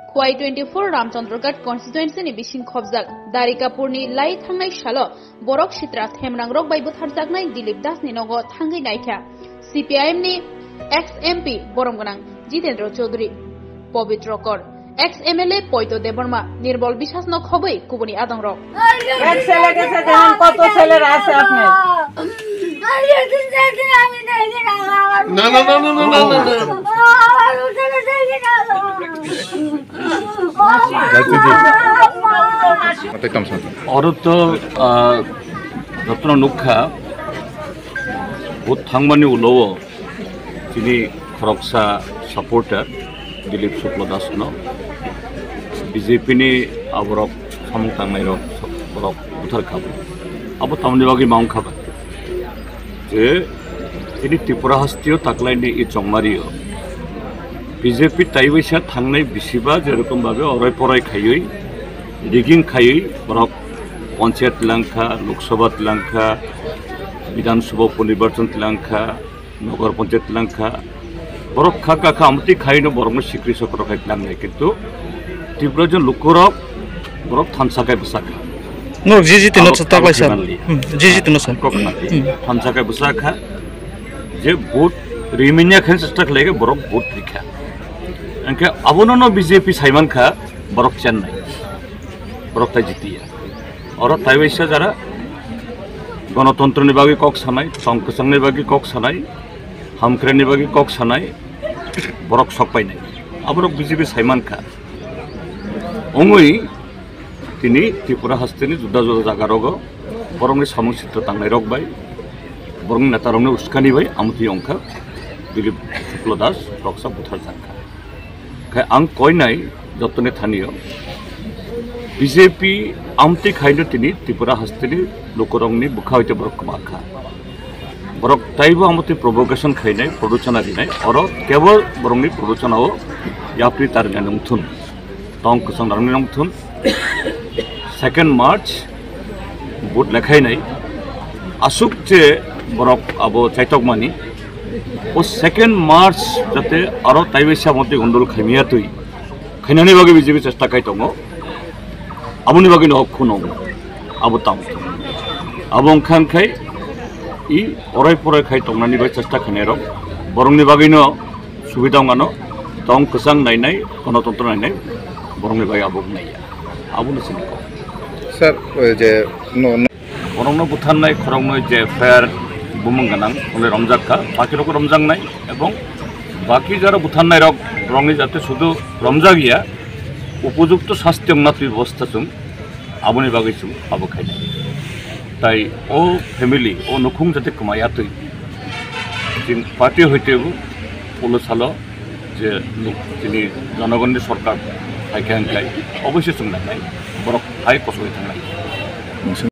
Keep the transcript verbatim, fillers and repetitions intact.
Khowai twenty-four Ramchandraghat constituency ni bising khobjak Darikapur ni lai thangnai salo borok sitra themrang rok bai butharjaknai Dilip Das ni nogo thangwi naikha C P I M ni ex M P borom gwnang Jitendra Chaudhary, Pobitro Kor, ex M L A Poito Debbarma, Nirbol Biswas no khobwi kubuni adong rok. এক ছেলে গেছে, জানেন কত ছেলের আছে আপনার? না, না, না, না। Oro to, ah, jotono nukha, vote thangmani ulo o chini khoroksa supporter Dilip Shukla Das no B J P ni aborok samung tangnai rok borok buthar kha. Abo tamni bagwi ma wngkha ba je chini Tripura hasteo taklaini i chongmario B J P taiwaisa thangnai bisiba jerokom babe oroi poroi khaiwi, rigging khaiwi borok panchayat tlangkha, Lok Sabha tlangkha, Bidhan Sabha uponirbajon tlangkha, Nagar Panchayat tlangkha, borok kha kha kha amtwi khaino borokno sikri sokro khai tlangnai, kintu Tripura jon lukurok borok thansa khai bwsa kha. Norok G G T no Abo chwtak lai sir. Kok khnali. Hmm, G G T no sir. Kok khnali. Hmm. Thansa khai bwsa kha je vote rimanya khen chesta khlai khe borok vote rikha. Angkhe abono no B J P saiman kha borok chennai. Borok tai jitiya. Oro taiwaisa jara gonotontroni bagwi kok sanai, tong kwchangni bagwi kok sanai, hamkrenni bagwi kok sanai, borok sok painai. Aborok B J P saiman kha. Ongwi tini Tripura hasteni juda juda jaga rogo borokni samung sitra tangnai rok bai, borokni neta rokni uskani bai amtwi ongkha Dilip Shukla Das roksa buthar jakha. Khai ang koinai jotoni thanio B J P amtwi khaino tini Tripura hasteni lukurokni bwkha hoite borok kwma kha. Borok taibo amtwi provocation khainai, production arinai, oro kebol borokni production o yapri tarinani wngthun, tong kwchang narwknani wngthun. Second March vote lekhainai aswk je borok abo chaitokmani, o second March jate aro taiwaisa amtwi gondol khaimiyatwi khainani bagwi B J P chesta khai tongo. Aboni bagwi no khunung abo tamo. Abo wngkha khai i orai porai khai tongnani bai chesta khainai rok borokni bagwi no subida wngano tong kwchang nainai, gonotontro nainai, borokni bagwi abo wngnai ya. Abo no sini kok. Sir, oi je no, no. Borokno butharnai khoroknwi je F I R bumung gwnang, hwnwi romjak kha, baki rok romjaknai, ebong baki jara butharnai rok, borokni jate sudu romjak ya, upojukto sasti wngna twi bebosta chwng aboni bagwi chwng abo khainai. Tai o family, o nukhung jate kwmaya twi, chwng party hoite bo ulo salo je nuk-, chini jonogonni sorkar hai khe hwnkhai oboisoi chwng nainai, borok hai kosogwi thangnai.